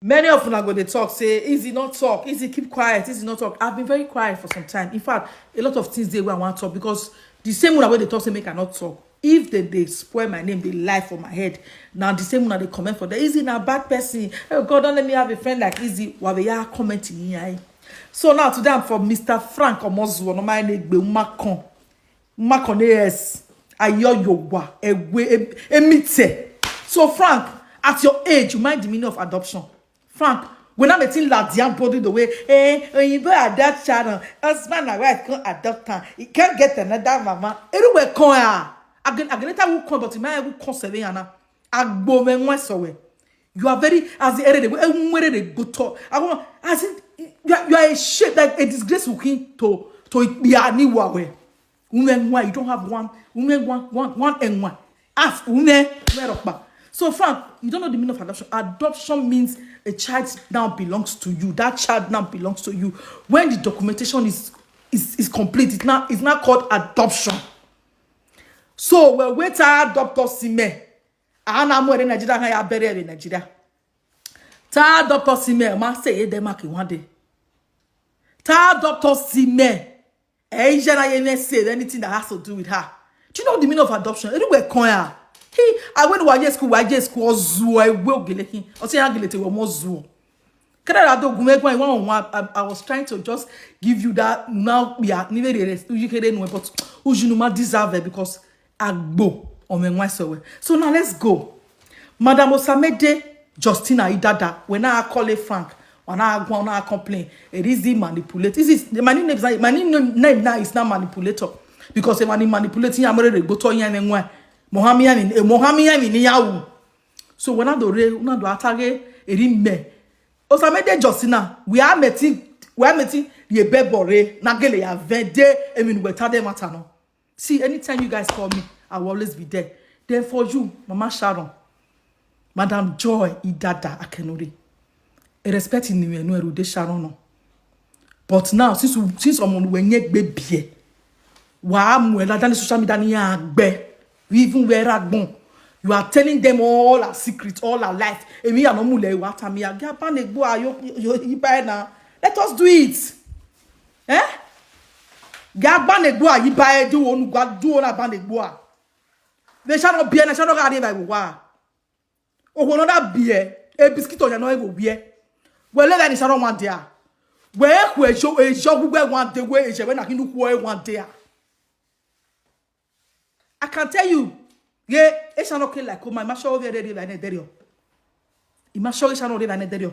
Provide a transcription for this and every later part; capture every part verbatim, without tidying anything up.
Many of una go dey talk say, "Easy not talk, Easy keep quiet, Easy not talk." I've been very quiet for some time. In fact, a lot of things dey wey I wan talk, because the same una wey dey talk say make I not talk, if they dey spoil my name, dey lie for my head, now the same una dey comment for there, "Easy na bad person. Oh God, don't let me have a friend like Easy." Wabeya comment in here. So now today I'm for Mister Frank Omozuo, no mind Egbe Umakon. Umakon A S. Ayo Yowa, Ewe, Em-, Emite. So Frank, at your age, you mind the meaning of adoption? Frank, when I'm eating Ladian body the way, eh, when you go adopt child, husband and wife can't adopt her. He can't get another mama. Anywhere come here. Again, again, later who come, but in my who come seven yana. Agbo me nwa so we. You are very, as the area, the way, eh, where they go to. I want, as in, you are, you are a shame, like a disgrace to, to Ikpiani Wawe. Women, why you don't have one? Women, one, one, one and one. Ask women, where up? So, Frank, you don't know the meaning of adoption. Adoption means a child now belongs to you. That child now belongs to you. When the documentation is is, is complete, it's not, it's not called adoption. So, we wait our doctor Sime. Ana mo in Nigeria, I bury in Nigeria. Ta doctor Sime, ma say ye dem make one day. Ta doctor Sime. Eh, Ijana ye may say anything that has to do with her. Do you know the meaning of adoption? Anywhere come here. He, I went to Y J school, Y J school, Zuo, I will get him. Or say, I get it, more Zuo. Kẹ́dàrà tó gun mẹ́gbọ́n ìwọ̀n òun, I, I, I was trying to just give you that now. Yeah, níbẹ̀ rẹ̀ you can know, but Ujunuma deserve it because Agbo ọmọ ẹ̀wọ̀n ẹ̀sọ̀ wẹ̀. So now let's go. Madam Osamede Justina Idada, when I call her Frank, when I go, when I complain, it is the manipulate. Is this my name? Is my name, name now is now manipulator, because when he manipulating, I'm already go to him and when Mohammed, Mohammed, Niyahu. So when I do re, when I do attack, it is me. Osamede Justina, we are meeting, we are meeting ye bebore, nagele ya vende, I mean, we tade matano. See, anytime you guys call me, I will always be there. Then for you, Mama Sharon, Madam Joy Idada Akenuri, I respect in you, no, Erude Sharon, no. But now, since, since I'm on when you baby, wa mu ela dani social media ni agbe. We even wear agbon. You are telling them all our secrets, all our life. Emi ya no mu le wa ta mi ya. Ga ba ne gbo ayo yo iba na. Let us do it. Eh? Ga ba ne gbo ayi ba e do onu gwa do na ba ne gbo a. They shall not be, and shall not get it like wa. Oh, no, that beer. A biscuit on your no go beer. Well, let that is around one day. Where, where show a show who where one day, where is when I can do where one day. I can tell you, yeah, it shall not kill like, oh, my masho over there, like, there. It must show it shall not live like, there.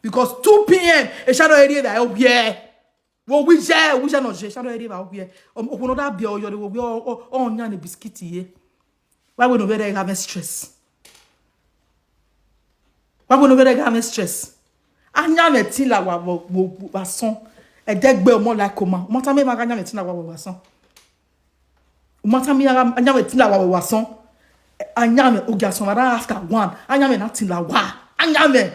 Because two P M, it shall not area that, oh, yeah. Wo wi je, wi je no je, shano eri ba wi. Um, okuno da bi oyo de wo wi o, o, o nya ne biscuit ye. Why we no be there have stress? Why we no be there have stress? Anya me tin la wa wo, wo, wa son. E de gbe omo like koma. Mo ta me ma anya me tin la wa wo wa son. Mo ta me anya me tin la wa wo wa son. Anya me oga son ra after one. Anya me na tin la wa. Anya me.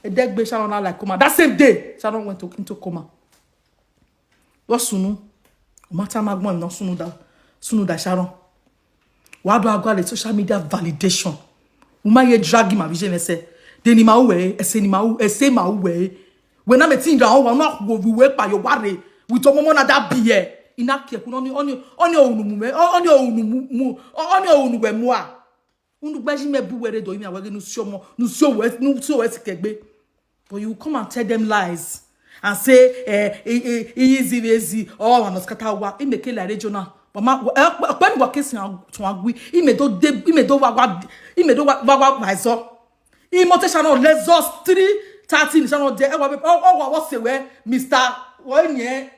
E de gbe Sharon na like coma. That same day, Sharon went to, into coma. What sunu? Mata magmo no sunu da, sunu da Sharon. Wa do agwa le social media validation. Uma ye drag ma bije me se. De ni ma uwe, ese ni ma u, ese ma uwe. When I'm a teen down, I'm not go we pa your worry. With your mama na that be here. Ina ke kuno ni oni, oni onu mu me, oni onu mu, oni onu we mu a. Unu gbaji me bu were do imi awege nu siomo, nu sio we, nu sio we sikegbe. But you come and tell them lies and say, eh, eh, eh, eh, easy, easy, oh, I must scatter wa. He make like regional. But ma, eh, pe mi wa kesi to agui. He me do de, he me do wa wa, he me do wa wa wa wa so. He mo te shano lezos three thirty ni shano de. Eh, wa, oh, oh, wa, wa se we, Mister, wa ni, eh.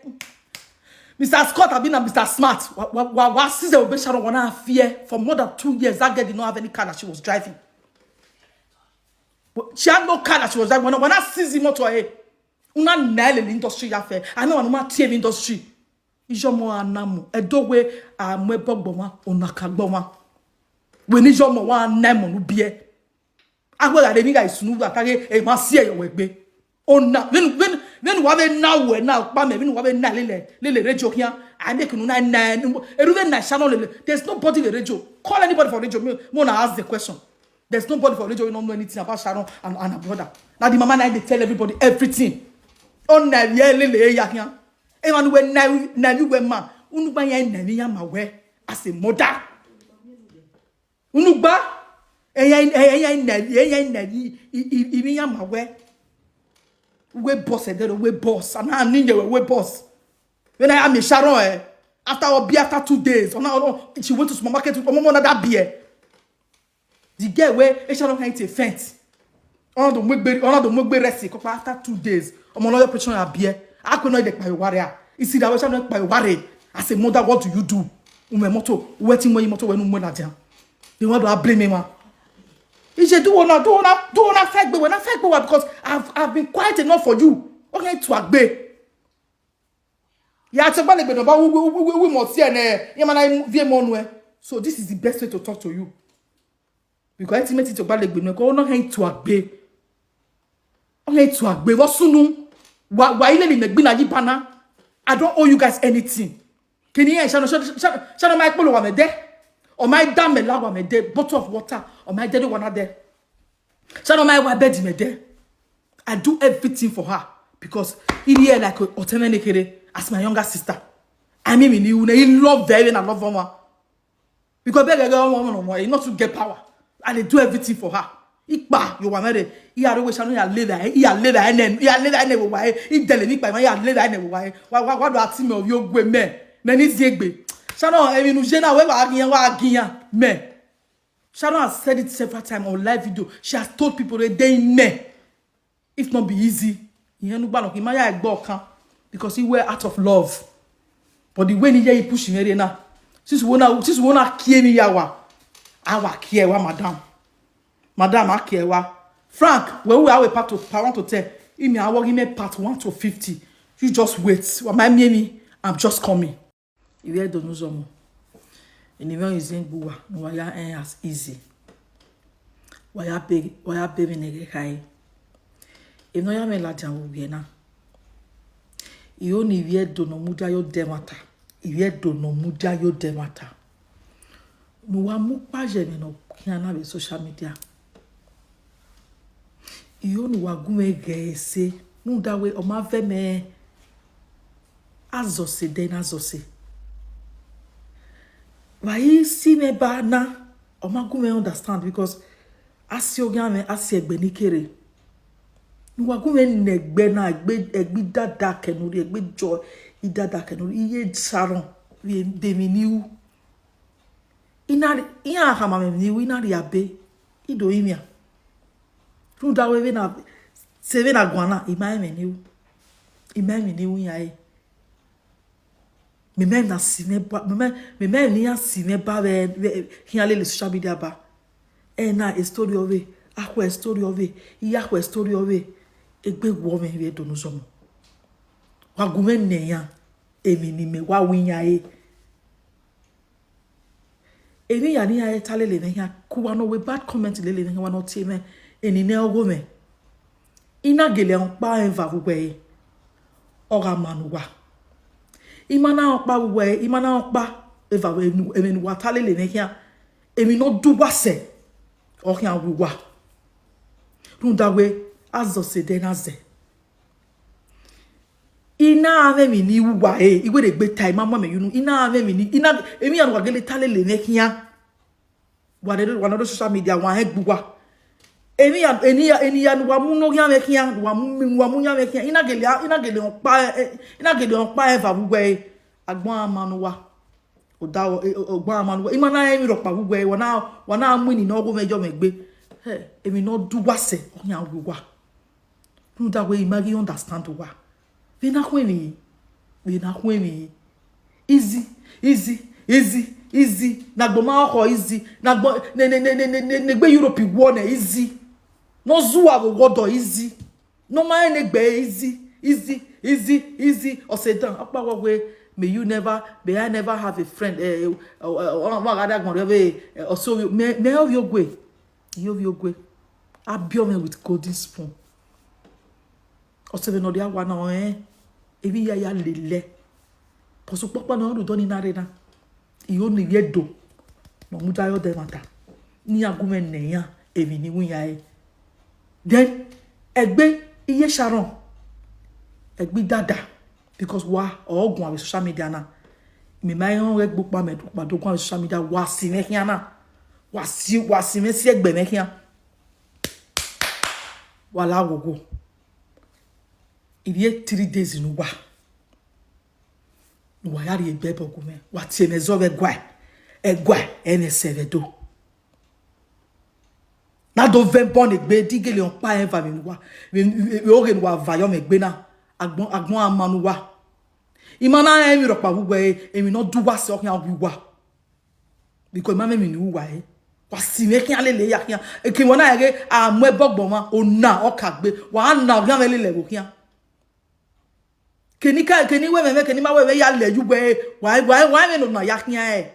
Mister Scott, I mean, Mister Smart. Wa, wa, wa, wa, since they were Sharon, one fear for more than two years. That girl did not have any car that she was driving. But she had no car that she was driving. When, when I seize him motor, eh, una nail in industry ya fe. I know I'm not team industry. Ijo mo anamu. Edo we a mwe bogbo wa, onaka gbo wa. We ni jo mo wa na mo nu bie. Agbo ga de mi ga isunu ga kage e ma si e yo we gbe. Ona, when, when, when wa be na we na pa me, when wa be na lele, lele radio here. I make no na na. Eru be na channel lele. There's nobody in the radio. Call anybody for radio. Me, me na ask the question. There's nobody for Orejo wey no know anything about Sharon and, and her brother. Now the mama now dey tell everybody everything. Oh, na ye lele ya ya. Everyone wey na na you wey man. Unu gba ya na ya ma we as a mother. Unu gba eya eya na eya na ibi ya ma we. We boss e dey we boss. And I need you we boss. When I am a Sharon eh. After a beer after two days, ona ona she went to supermarket with omo another beer. The girl wey Esha don hide a fence. Ona don make be ona don make be rest kopa after two days. Omo no your pressure na beer. Akwe no dey pa ware. You see that Esha no pa ware. As a mother, what do you do? Ume moto, wetin mo moto when umo na dia. They want to blame me man. He said, do ona, do ona, do ona fake be when I fake be because I've I've been quiet enough for you. Okay, to agbe. Ya te gbale gbe no ba wi wi wi wi mo tie ne. Ya mana vie mo nu e. So this is the best way to talk to you. Because ultimately to gbale gbe no ko no hen to agbe. O hen to agbe wo sunu. Wa wa ile ni me gbi na yi bana. I don't owe you guys anything. Kini e shano shano shano my polo wa me de. O my dam me la wa me de. Bottle of water. O my de wa na de. Shano my wa bed me de. I do everything for her because he here like Oteme Nekere as my younger sister. I mean, he, he love very and I love her. Because beg again, one on one, he not to get power. And they do everything for her. Ipa, you were married. He had always shall not leave her. He had leave her and then he had leave her and then why he tell me by my had leave her and then why why why why do I see me of your way man? Man is yegbe. Shano, I mean, Ujena, where are you? Where are you? Man. Sharon has said it several times on live video. She has told people that they may, if not be easy, you know, but he might go can because he were out of love. But the way he he push him area now, since we wanna since we wanna kill me yawa, our care wa madam, madam I care wa. Frank, where we are a part of I want to tell him I want him a part one to fifty. You just wait. What my me? I'm just coming. Iwe do nuzomo. Iniwe izin gbuwa nuwa ya en as easy. Waya be waya be mi nege kai. Ino ya me la jan wo ye na. Iyo ni iwe do no muda yo demata. Iwe do no muda yo demata. Nuwa mu pa je me no kiana be social media. Iyo nuwa gume ge se nuda we o ma ve me. Azose then azose. Why see me ba na? O ma gume understand because asi ogan me asi egbe ni kere. Nuwa gume negbe na egbe egbe dada kenuri egbe jo i dada kenuri iye Sharon we de mi ni u. Inari iya hama me ni u inari abe ido imia. Nuda we we na se we na gwana ima me ni u. Ima me ni u ya e. Me me na si me ba me me me me ni ya si me ba we we hian le social media ba. E na a story of it. Akwe story of it. Iya akwe story of it. Egbe wo me we do nuzomo. Wa gume ne ya. Emi ni me wa winya e. Emi ya ni ya eta lele ne ya. Kuwa no we bad comment lele ne wa no tie me. Eni ne ogo me. Ina gele on pa en va vugwe. Oga manuwa. Imana on pa vugwe. Imana on pa. Eva we nu emi nu wa ta lele ne ya. Emi no du wa se. O ya wu wa. Runda we azo se de na ze. Ina ave mi ni wu wa e. Iwe de gbe ta ima mo me yunu. Ina ave mi ni ina emi anu wa gele ta lele ne ya. Wa de wa no social media wa he gbu wa. Emi ya eni ya eni ya nu wa mu no ya me ya. Wa mu wa mu ya me ya. Ina gele ina gele on pa ina gele on pa e va vugwe. Agbon amanu wa. Oda ogba amanu ima na emi ro pa gugwe wa na wa na mu ni no go mejo megbe. He emi no du wa se o yan wu wa. Nu da we ima gi understand wa. We na kwen mi. We na kwen mi. Easy, easy, easy, easy. Na gbo ma ho easy. Na gbo ne ne ne ne ne ne gbe Europe wo ne easy. No zuwa go godo easy. No man egbe easy, easy, easy, easy. Osedan, akpa wa we may you never, may I never have a friend. Eh, eh, eh, eh, wa ga da gbon re we, eh, oso we me me of your gwe. You of your gwe. Abio me with golden spoon. Ose be no dia wa na eh. Ebi ya ya lele. Posu popo na oru do ni na re na. Iyo ni ye do. No mu da yo de mata. Ni agume ne ya. Emi ni wu ya e. Then egbe iye Sharon, egbe dada, because wa ogun on social media na. Mi ma yon egbo pa me pa dogun on social media, wa si me kiana. Wa si wa si me si egbe me kiana. Wa la wogo. Iri e three days in wa. Wa ya ri egbe bogu me. Wa ti me zo ve gwa. E gwa ene se ve do. Na do ven bon egbe di gele on pa eva mi wa. Mi oge wa va yo me gbe na. Agbon agbon amanu wa. Imana emi ro pa wu gbe emi no du wa se o kian wi wa. Because ma me mi ni wa e. Wa si me kian lele ya kian. E ki wona ege a mo e bogbo ma o na o ka gbe. Wa na o kian lele wo kian. Keni ka keni we me keni ma we we ya le yu gbe. Wa wa wa me no na ya kian e.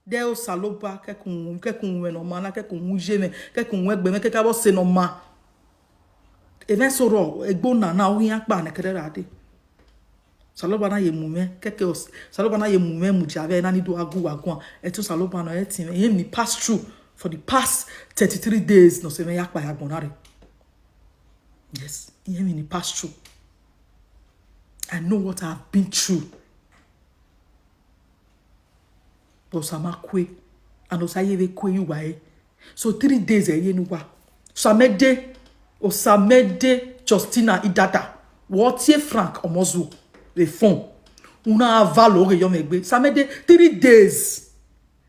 De o saloba kekun kekun we no ma na kekun je me kekun we gbe me keka bo se no ma. Even so ro egbo na na o yan pa ne kere ra de. Saloba na ye mu me keke os saloba na ye mu me mu ja ve na ni do agu wa gun. E to saloba no e ti me ye mi pass through for the past thirty-three days no se me ya pa ya gbon na re. Yes, ye mi ni pass through. I know what I've been through. But Osama kwe, and Osaye ve kwe you wa e. So three days e ye nu wa. Osamede, Osamede Justina Idada. What ye Frank Omozu the phone. Una avalo ge yo megbe. Samede three days.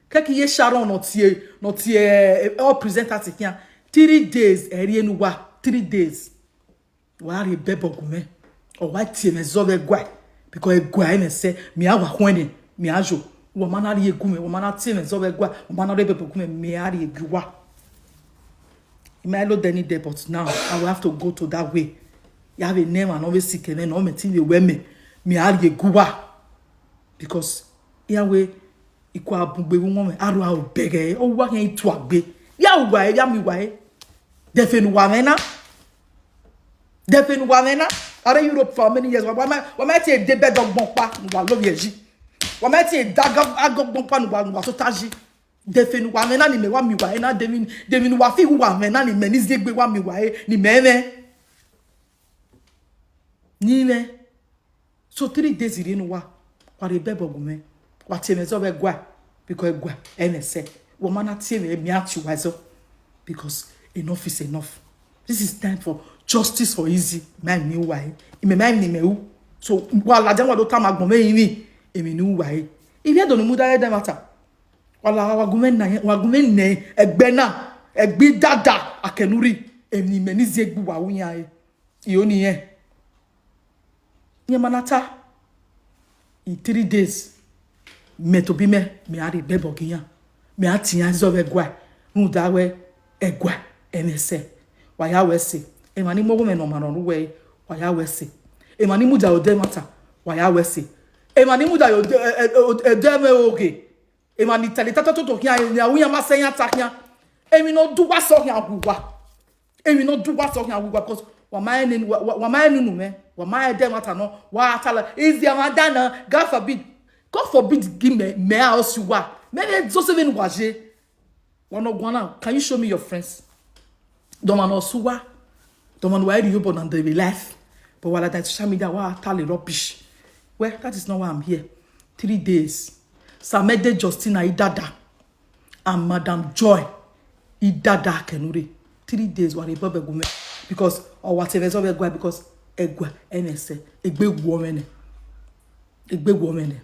Keki ye Sharon not ye not ye all presenters here. Three days e ye nu wa. Three days. Wa ri bebo gume. O wa ti me zo ve gwa. Because e gwa e me se mi a wa hwene mi a jo. Wa mana ri gume, wa mana ti me zo ve gwa. Wa mana ri bebo gume mi a ri gwa. Imelo deni there, but now I will have to go to that way. Ya ve ne ma no ve sike me no me ti ve we me. Mi a ri gwa. Because ya we ikwa bugbe wu mo me aru a obege o wa ken itu agbe. Ya wa ya mi wa e. De fe nu wa me na. De fe nu wa me na. Are Europe for many years. Wa ma wa ma ti e de be dogbon pa nu wa lo ye ji. Wa ma ti e da ga agogbon pa nu wa nu wa so ta ji. De fe nu wa me na ni me wa mi wa e na de mi de mi nu wa fi wu wa me na ni me ni zegbe wa mi wa e ni me me. Ni me. So three days iri nu wa. Wa re bebo gume. Wa ti me zo ve gwa. Because gwa e me se. Wa mana ti me mi a ti wa zo. Because enough is enough. This is time for justice for Easy. My new wife. Ime my name u. So wa la jan wa do ta ma gbon me yin mi. Emi new wife. If you don't move that matter. Wa la wa gume na wa gume ne egbe na. Egbe dada akenuri. Emi me ni zegbu wa wu ya e. Iyo ni ye. Nye manata. In three days. Me to bi me me a ri bebo giyan. Me a ti yan zo ve gwa. Nu da we egwa enese. Wa ya we se. E ma ni mo me no ma no we. Wa ya we se. E ma ni mu da o de mata. Wa ya we se. E ma ni mu da o de e de me oge. E ma ni tele tata to to kiyan e ya wu ya ma se ya ta kiyan. E mi no du wa so kiyan wu wa. Emi no du wa so yan wu because wa ma eni wa ma eni nu me wa ma ede mata no wa atala is the man dana. God forbid. God forbid give me me a osu wa me me so seven wa je. Wa no gwana, can you show me your friends? Don't man osu wa. Don't man wa eri yo but na dey life. But wala that social media wa atale rubbish. Well, that is not why I'm here. Three days. Samede Justina Idada and Madam Joy Idada Kenure. Three days were above gume because or whatever is over gwa because egwa enese egbe women. Egbe women.